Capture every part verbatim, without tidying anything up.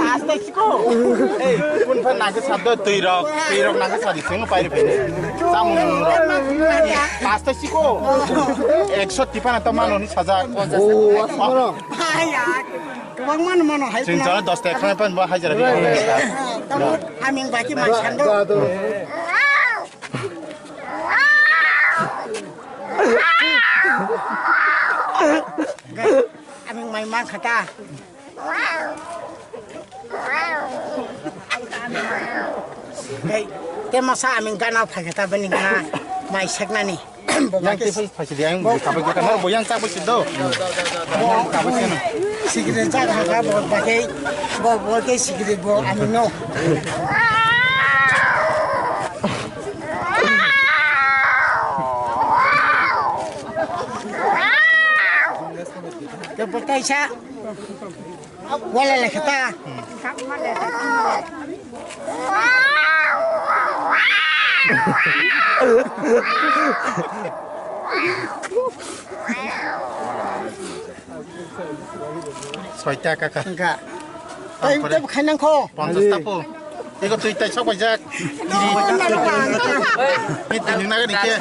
Pasta siko. Ei, kun phan nangke sabdo twi rok, twi rok nangke sadi sing pai pai. Samung rok. Pasta siko. Ekso tipan to mano ni saja. Oh, asmara. Hai ya. Kwbang mano mano hai. Sing jana dos ta ekran pan ba hajar bi. Tamo aming baki mai sando. Aming mai man khata. Hei, te masa aming gana phai khata bini gana mai seknani. Bo yang bakhe te phai phai sidi ang bo kabai kota na bo yang chak bai sido. Bo kabai sino. Sikire chak haka bo bakhe bo bo ke sikire bo aming no. Te bo kaisa. Wala le khata. Soita kaka. Enggak. Tapi tapi khainang kho. Pangkas tapo. Ego twi tai sok bai jak. Ni tini na ni ke.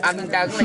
Ang jago.